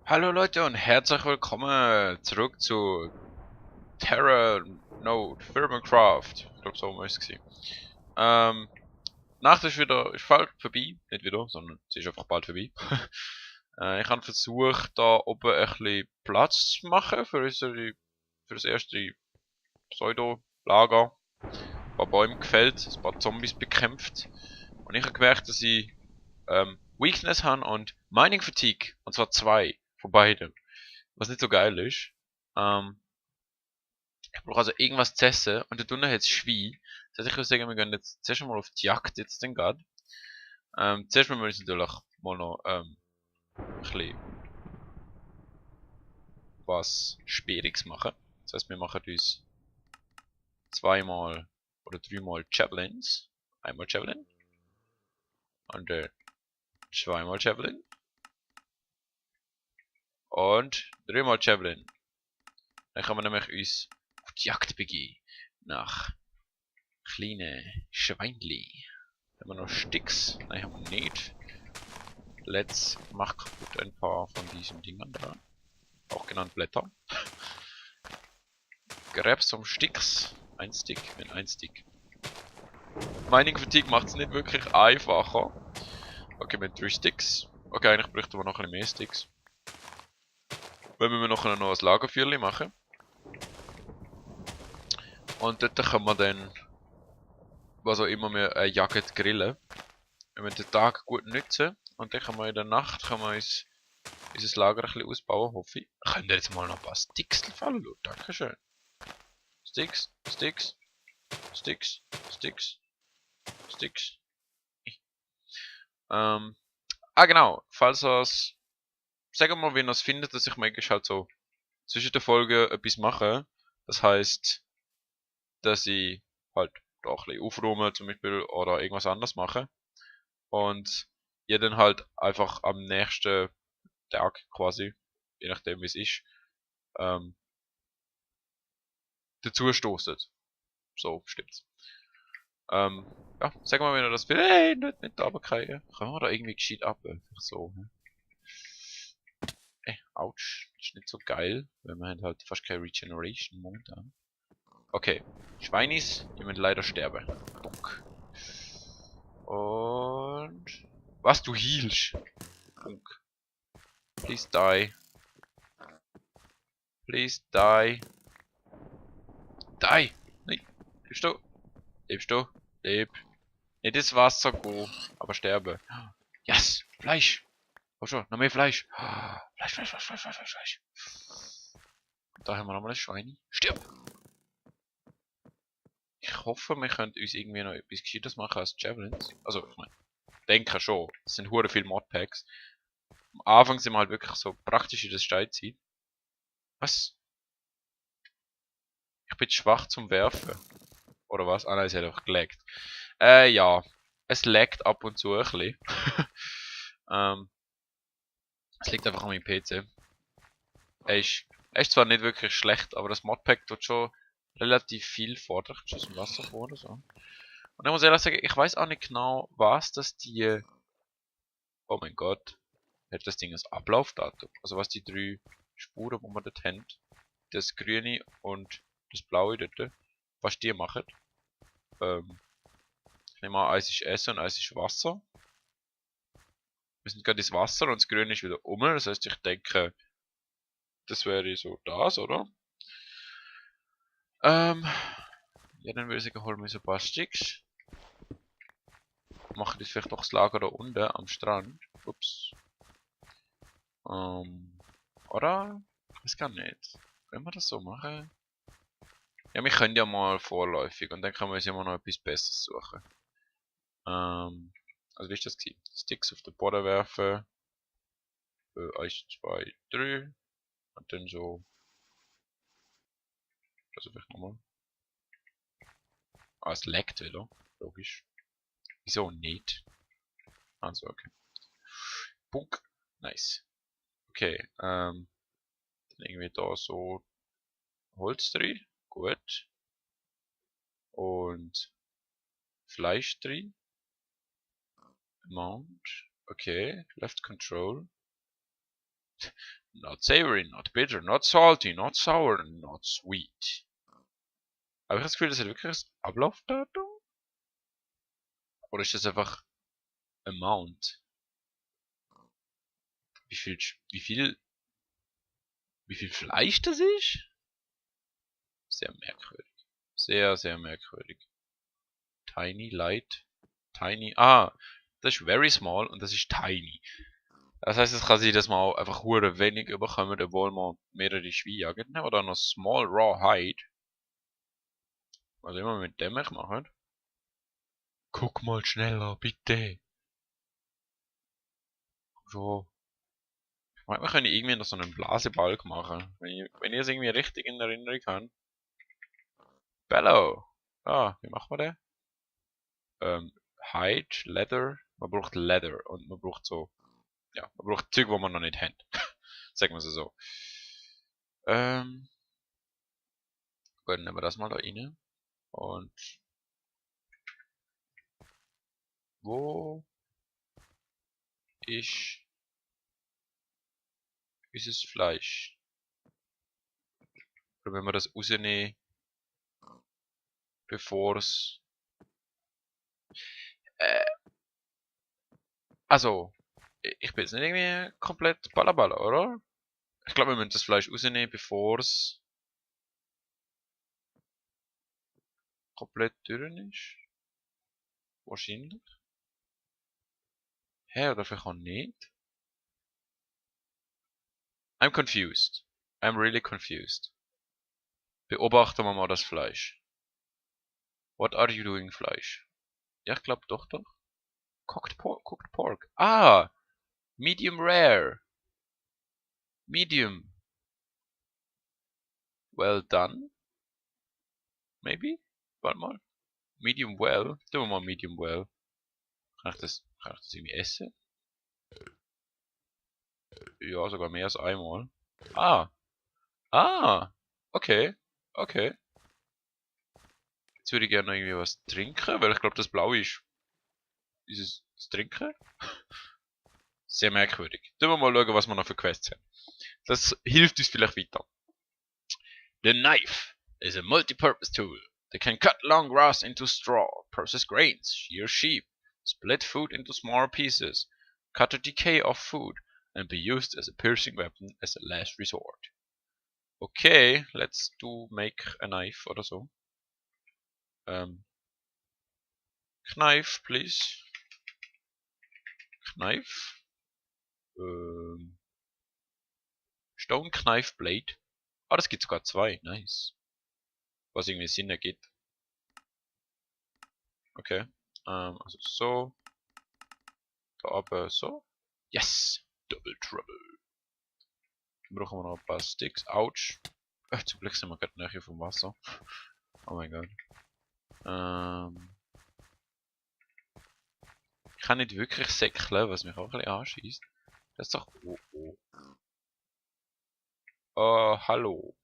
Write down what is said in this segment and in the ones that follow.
Hallo Leute und herzlich willkommen zurück zu Terra Node Firmencraft. Ich glaube so muss es gewesen. Nacht ist bald vorbei, nicht wieder, sondern sie ist einfach bald vorbei. Ich habe versucht da oben ein bisschen Platz zu machen für das erste Pseudo-Lager. Ein paar Bäume gefällt, ein paar Zombies bekämpft. Und ich habe gemerkt, dass ich Weakness habe und Mining Fatigue. Und zwar zwei von beiden. Was nicht so geil ist. Ähm, Ich brauche also irgendwas zu essen und da drinnen hat es Schwein. Das heißt, ich würde sagen, wir gehen jetzt zuerst mal auf die Jagd jetzt dann gerade. Zuerst mal müssen wir natürlich mal noch ein bisschen was Sperriges machen. Das heißt, wir machen uns zweimal oder dreimal Javelins. Einmal Javelin. Und zweimal Javelin. Und dreimal Javelin. Dann können wir nämlich uns auf die Jagd begeben. Nach kleinen Schweinli. Haben wir noch Sticks? Nein, haben wir nicht. Let's mach kaputt ein paar von diesen Dingern da. Auch genannt Blätter. Grab some Sticks. Ein Stick, wenn ein Stick. Mining Fatigue macht es nicht wirklich einfacher. Okay, mit 3 Sticks. Okay, eigentlich bräuchten wir noch ein mehr Sticks. Wenn wir noch ein Lagerfeuerli machen. Und dort können wir dann, was auch immer wir jagen, grillen. Wenn wir den Tag gut nutzen. Und dann können wir in der Nacht uns unser Lager ein bisschen ausbauen, hoffe ich. Könnt ihr jetzt mal noch ein paar Sticks fallen? Dankeschön. Sticks, Sticks, Sticks, Sticks, Sticks. Ähm, genau, falls es, sagen wir mal, wenn ihr es findet, dass ich manchmal halt so zwischen der Folge etwas mache. Das heißt, dass ich halt da ein bisschen aufräume zum Beispiel oder irgendwas anderes mache. Und ihr dann halt einfach am nächsten Tag quasi, je nachdem wie es ist, ähm, dazu stoßet. So stimmt's. Ähm, ja, sag mal, wenn ihr das will. Hey, nicht da kriegen. Können wir da irgendwie gescheit ab? Einfach so. Ne? Autsch. Das ist nicht so geil, weil wir haben halt fast keine Regeneration momentan. Okay. Schweinis, die müssen leider sterben. Bunk. Und... Was, du healst? Bunk. Please die. Please die. Die! Nein. Lebst du? Lebst du? Leb. Nicht ins Wasser go, aber sterbe. Yes! Fleisch! Oh schon, noch mehr Fleisch. Fleisch, Fleisch, Fleisch, Fleisch, Fleisch, Fleisch, Fleisch. Da haben wir nochmal das Schwein. Stirb! Ich hoffe, wir können uns irgendwie noch etwas Gescheites machen als Javelins. Also, ich meine, denke schon. Es sind hure viele Modpacks. Am Anfang sind wir halt wirklich so praktisch in das Steinzeit. Was? Ich bin schwach zum Werfen. Oder was? Ah nein, es hat einfach gelaggt. Ja. Es laggt ab und zu ein bisschen. ähm, Es liegt einfach an meinem PC. Er ist zwar nicht wirklich schlecht, aber das Modpack tut schon relativ viel fordern. Ich muss aus dem Wasser vor oder so. Und ich muss ehrlich sagen, ich weiß auch nicht genau, was das die... Oh mein Gott. Hat das Ding als Ablaufdatum? Also was die drei Spuren, die wir dort haben. Das grüne und das blaue dort. Was die machen. Ich nehme an, eins ist Essen und eins ist Wasser. Wir sind gerade ins Wasser und das grüne ist wieder um. Das heißt, ich denke, das wäre so das, oder? Ja, dann würde ich sagen, holen wir so ein paar Sticks. Machen das vielleicht auch das Lager da unten am Strand. Ups. Oder? Ich weiß gar nicht. Können wir das so machen? Ja, wir können ja mal vorläufig und dann können wir uns immer noch etwas Besseres suchen. Also wie ist das gewesen? Sticks auf den Boden werfen. 1, 2, 3. Und dann so. Also vielleicht nochmal. Ah, es laggt wieder. Logisch. Wieso nicht? Also, okay. Punk. Nice. Okay, dann irgendwie da so Holz drin. Gut. Und Fleisch drin. Mount. Okay. Left Control. Not savory, not bitter, not salty, not sour, not sweet. Habe ich das Gefühl, das hat wirklich ein Ablaufdatum? Oder ist das einfach Amount? Wie viel, wie viel, wie viel Fleisch das ist? Sehr merkwürdig. Sehr, sehr merkwürdig. Tiny, light, tiny. Ah, das ist very small und das ist tiny. Das heißt, es kann sein, dass man auch einfach hure wenig bekommen, obwohl man mehrere Schweine jagen. Nehmen wir da noch small raw hide. Was immer wir mit dem machen. Guck mal schneller, bitte. So. Ich meine, wir können irgendwie noch so einen Blasebalg machen. Wenn ich es irgendwie richtig in Erinnerung habe. Bellow. Ah, wie machen wir den? Hide, Leather. Man braucht Leather und man braucht so. Ja, man braucht Zeug, wo man noch nicht hat. Sagen wir es so. Gut, nehmen wir das mal da rein. Und wo ist dieses Fleisch? Oder wenn wir das rausnehmen, bevor es. Äh, also, ich bin jetzt nicht irgendwie komplett ballerballer, oder? Ich glaube, wir müssen das Fleisch rausnehmen, bevor es komplett durch ist. Wahrscheinlich. Hä, oder vielleicht auch nicht? I'm confused. I'm really confused. Beobachten wir mal das Fleisch. What are you doing, Fleisch? Ja, ich glaube doch. Cooked pork. Ah! Medium rare. Medium. Well done. Maybe? Warte mal. Medium well. Tun wir mal medium well. Kann ich das irgendwie essen? Ja, sogar mehr als einmal. Ah. Ah. Okay. Okay. Jetzt würde ich gerne noch irgendwie was trinken, weil ich glaube, das Blaue ist es das Trinken. Sehr merkwürdig. Tun wir mal schauen, was wir noch für Quests haben. Das hilft uns vielleicht weiter. The knife is a multi-purpose tool that can cut long grass into straw, process grains, shear sheep, split food into smaller pieces, cut the decay of food, and be used as a piercing weapon as a last resort. Okay, let's do make a knife oder so. Knife, please. Knife. Stone Knife Blade. Ah, das gibt sogar zwei. Nice. Was irgendwie Sinn ergibt. Okay. Also so. Da oben so. Yes! Double Trouble. Dann brauchen wir noch ein paar Sticks. Autsch. Zum Glück sind wir gerade nachher vom Wasser. Oh mein Gott. Ich kann nicht wirklich säckeln, was mich auch ein bisschen anschießt. Das ist doch. Oh oh. Hallo.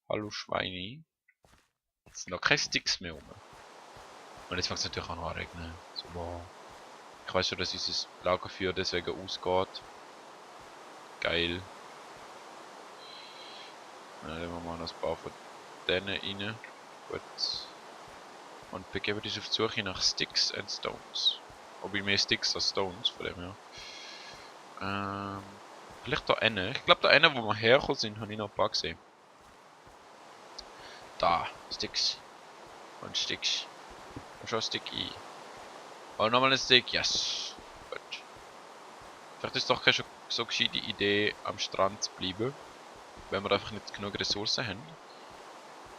Hallo Schweini. Jetzt sind noch keine Sticks mehr rum. Und jetzt fängt es natürlich an zu regnen. So, wow. Ich weiß schon, dass dieses Lagerfeuer deswegen ausgeht. Geil. Dann nehmen wir mal noch ein paar von denen rein. Gut. Und begeben uns auf die Suche nach Sticks and Stones. Wobei mehr Sticks als Stones, von dem her. Vielleicht da eine. Ich glaube da eine, wo wir hergekommen sind, habe ich noch ein paar gesehen. Da, Sticks. Und Sticks. Und schon ein Stick ein. Und nochmal ein Stick, yes. Gut. Vielleicht ist es doch keine so gescheite Idee, am Strand zu bleiben. Wenn wir einfach nicht genug Ressourcen haben.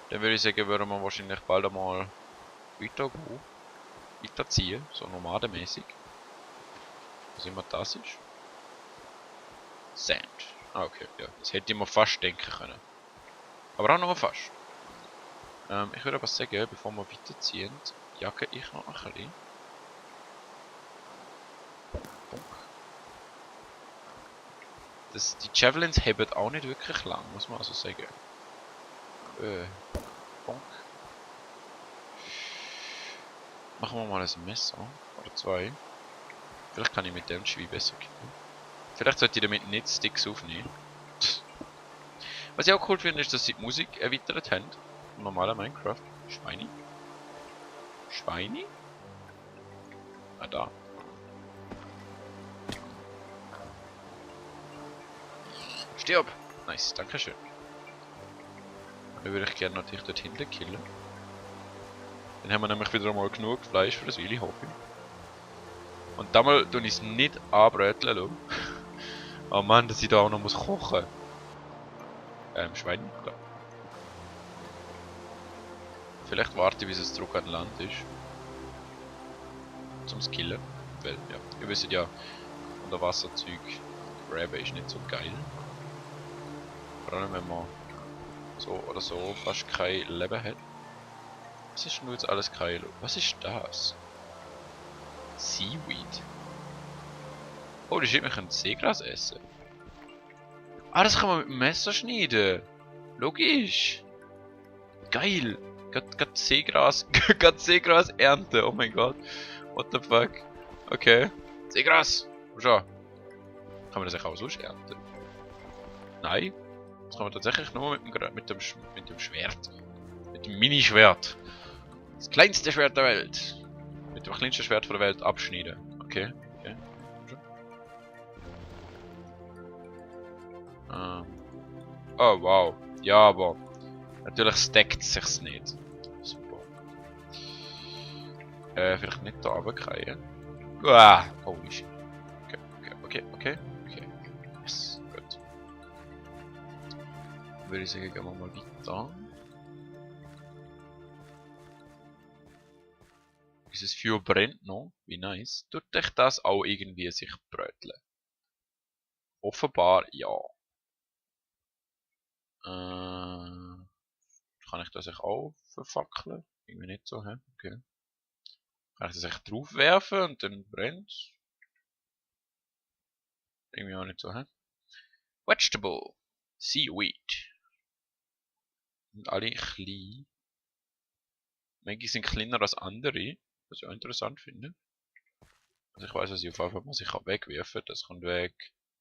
Dann würde ich sagen, würden wir wahrscheinlich bald einmal weitergehen. Weiterziehen, so nomadenmäßig. Was immer das ist. Sand. Ah, okay, ja. Das hätte ich mir fast denken können. Aber auch nur fast. Ich würde aber sagen, bevor wir weiterziehen, jage ich noch ein bisschen. Die Javelins heben auch nicht wirklich lang, muss man also sagen. Bonk. Machen wir mal ein Messer. Oder zwei. Vielleicht kann ich mit dem Schwein besser killen. Vielleicht sollte ich damit nicht Sticks aufnehmen. Was ich auch cool finde, ist, dass sie die Musik erweitert haben. Im normalen Minecraft. Schweini? Schweini? Ah, da. Stirb! Nice, dankeschön. Dann würde ich gerne natürlich dort hinten killen. Dann haben wir nämlich wieder einmal genug Fleisch für das Weile, hoffe ich. Und damals tue ich es nicht anbröteln lassen. Oh Mann, dass ich da auch noch muss kochen. Schwein, klar. Vielleicht warte ich, bis es zurück an Land ist. Zum Skillen. Weil, ja, ihr wisst ja, unter Wasserzeug Graben ist nicht so geil. Vor allem wenn man so oder so fast kein Leben hat. Was ist nur jetzt alles kein... Was ist das? Seaweed. Oh, das shit, wir können Seegras essen. Ah, das kann man mit dem Messer schneiden. Logisch. Geil. Gerade Seegras. Gerade Seegras ernten. Oh mein Gott. What the fuck. Okay. Seegras. Schau. Kann man das auch so ernten? Nein. Das kann man tatsächlich nur mit dem Schwert. Mit dem Mini-Schwert. Das kleinste Schwert der Welt. Mit dem kleinsten Schwert der Welt abschneiden. Okay. Okay. Oh wow. Ja, aber natürlich stackt sich's nicht. Super. Vielleicht nicht da runterkriegen. Ah, holy shit. Okay. Yes, gut. Dann würde ich sagen, gehen wir mal weiter. Dieses Feuer brennt noch. Wie nice. Tut euch das auch irgendwie sich bröteln? Offenbar ja. Kann ich das auch verfackeln? Irgendwie nicht so, hä? Okay. Kann ich das echt drauf werfen und dann brennt? Irgendwie auch nicht so, hä? Vegetable. Seaweed. Und alle klein. Manche sind kleiner als andere, was ich auch interessant finde. Also ich weiß, dass ich auf jeden Fall muss ich wegwerfen. Das kommt weg.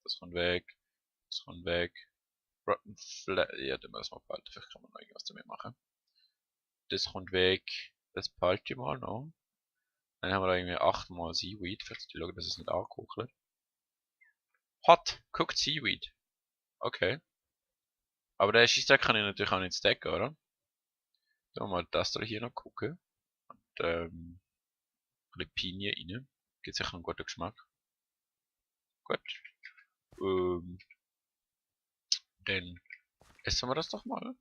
Das kommt weg. Das kommt weg. Rotten Flat. Ja, dann müssen wir behalten. Vielleicht kann man noch irgendwas damit machen. Das kommt weg. Das behalte ich mal noch. Dann haben wir da irgendwie 8 mal Seaweed. Vielleicht schauen, dass es nicht angekocht. Hot Cooked Seaweed. Okay. Aber den Scheißdreck kann ich natürlich auch nicht stacken, oder? Dann wir mal das da hier noch gucken. Und ein bisschen Pinie rein. Gibt sicher einen guten Geschmack. Gut. Dann essen wir das doch mal.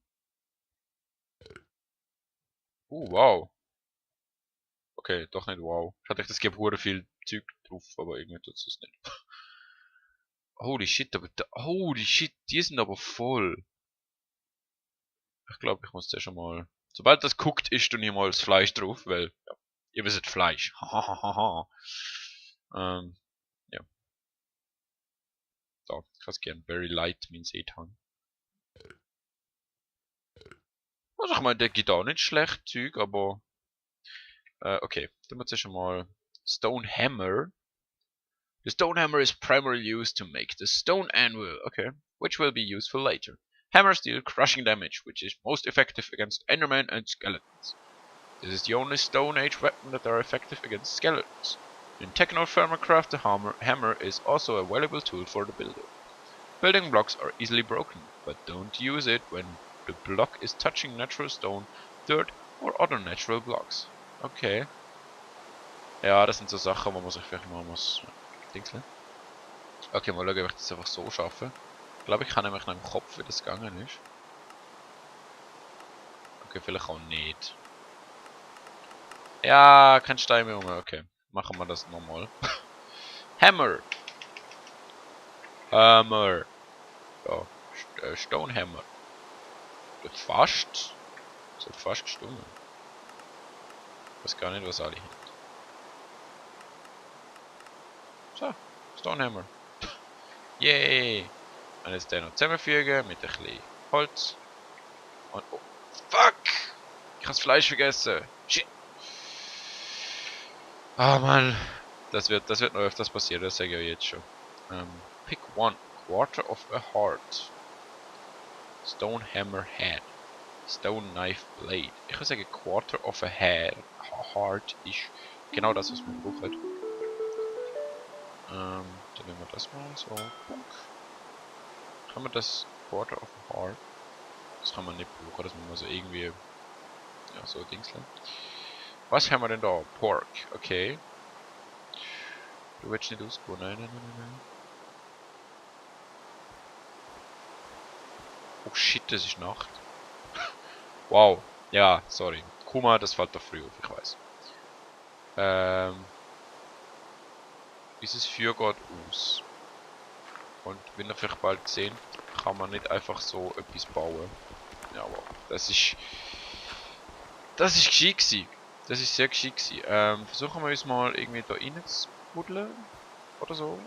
Wow. Okay, doch nicht wow. Ich hatte echt, es gibt hure viel Zeug drauf, aber irgendwie tut es nicht. Holy shit, holy shit, die sind aber voll. Ich glaube, ich muss das schon mal. Sobald das guckt, ist du niemals Fleisch drauf, weil, ja, ihr wisst Fleisch. Ja. Da, ich kann es gern. Very light means 800. Also ich meine, der geht auch nicht schlecht Zeug, aber. Okay, dann muss ich schon mal. Stone Hammer. The stone hammer is primarily used to make the stone anvil, okay, which will be useful later. Hammers deal crushing damage, which is most effective against endermen and skeletons. This is the only Stone Age weapon that are effective against skeletons. In Techno-Thermocraft, the hammer is also a valuable tool for the builder. Building blocks are easily broken, but don't use it when the block is touching natural stone, dirt or other natural blocks. Okay. Ja, das sind so Sachen, wo man sich vielleicht mal muss... Dingseln. Okay, mal schauen, ob ich das einfach so schaffe. Ich glaube, ich kann nämlich noch im Kopf, wie das gegangen ist. Okay, vielleicht auch nicht. Ja, kein Stein mehr um. Okay, machen wir das nochmal. Hammer! Hammer! Ja, Stone Hammer. Das hat fast gestummt. Ich weiß gar nicht, was alle haben. So, Stone Hammer. Yay! Und jetzt den noch zusammenfügen mit ein bisschen Holz. Und oh, fuck! Ich habe das Fleisch vergessen. Shit! Ah Mann, das wird noch öfters passieren, das sage ich euch jetzt schon. Pickwood. 1/4 of a heart. Stone hammer head. Stone knife blade. Ich würde sagen, Quarter of a heart ist genau das, was wir brauchen. Dann nehmen wir das mal so. Kann man das Quarter of a heart? Das kann man nicht brauchen, das muss man so irgendwie. Ja, so Dingseln. Was haben wir denn da? Pork, okay. Du willst nicht ausgehen, nein. Oh shit, das ist Nacht. Wow, ja, sorry. Kuma, das fällt doch früh auf, ich weiß. Dieses Feuer geht aus. Und wie ihr vielleicht bald seht, kann man nicht einfach so etwas bauen. Ja, aber das ist gescheit gewesen. Das ist sehr gescheit gewesen. Versuchen wir uns mal irgendwie da rein zu buddeln. Oder so.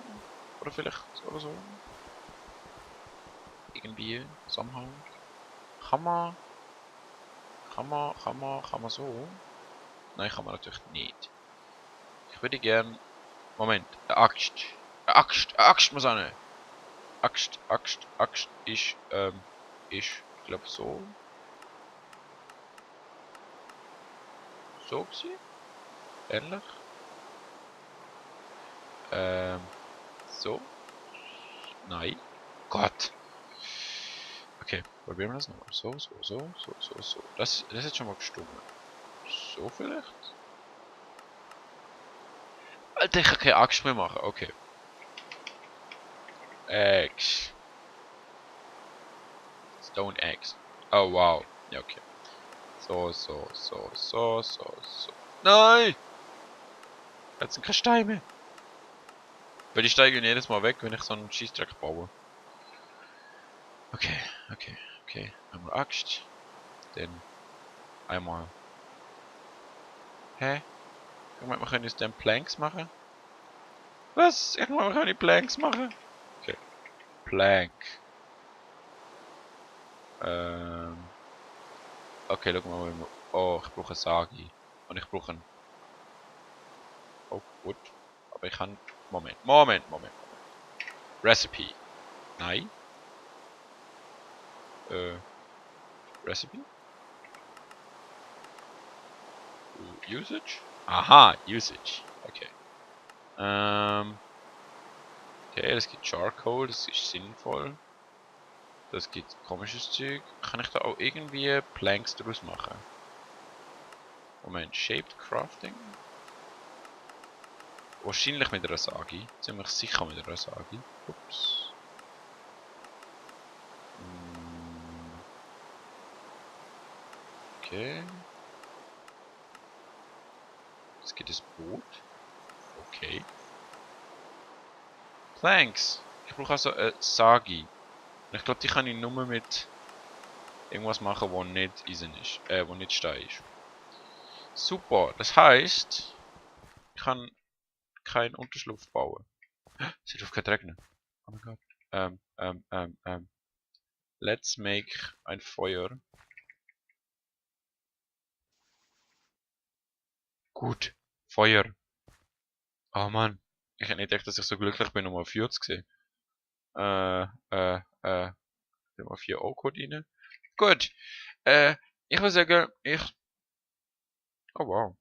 Oder vielleicht oder so. Irgendwie, somehow. Kann man so? Nein, kann man natürlich nicht. Ich würde gern... Moment, eine Axt. Eine Axt muss auch Axt ist, ich glaube so. So gewesen? Ähnlich. So. Nein. Gott. Okay, probieren wir das nochmal. So. Das ist jetzt schon mal gestummt. So vielleicht? Alter, ich kann keine Axt mehr machen. Okay. Axe. Stone Axe. Oh wow. Ja, okay. So. Nein! Jetzt sind keine Steine mehr. Weil die steigen jedes Mal weg, wenn ich so einen Schießdreck baue. Okay. Einmal Axt. Dann einmal. Hä? Irgendwann können wir dann Planks machen? Was? Irgendwann können wir Planks machen? Okay. Plank. Okay, schau mal. Oh, ich brauche Sagi. Und ich brauche einen. Oh, gut. Aber ich kann. Moment. Recipe. Nein. Recipe? Usage? Aha, Usage. Okay. Okay, das gibt Charcoal, das ist sinnvoll. Das gibt komisches Zeug. Kann ich da auch irgendwie Planks daraus machen? Moment, Shaped Crafting? Wahrscheinlich mit einer Sagi. Ziemlich sicher mit einer Sagi. Ups. Okay. Es gibt ein Boot. Okay. Planks. Ich brauche also eine Sagi. Und ich glaube, die kann ich nur mit irgendwas machen, wo nicht Eisen ist. Wo nicht Stein ist. Super. Das heißt, ich kann keinen Unterschlupf bauen. Es wird aufgehört regnen. Oh mein Gott. Let's make ein Feuer. Gut. Feuer. Oh Mann. Ich hätte nicht gedacht, dass ich so glücklich bin, um auf 4 zu sehen. Mal 4 O-Code rein. Gut. Ich würde sagen, oh wow.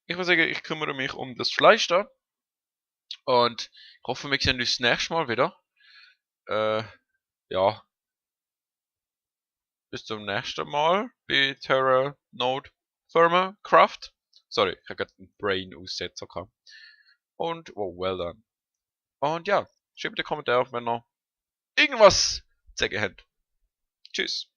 Ich würde sagen, ich kümmere mich um das Fleisch da. Und ich hoffe, wir sehen uns das nächste Mal wieder. Ja. Bis zum nächsten Mal bei Terra Node Firma Craft. Sorry, ich habe gerade einen Brain-Aussetzer gehabt. Und, oh, well done. Und ja, schreibt in die Kommentare, wenn ihr irgendwas zu sagen habt. Tschüss.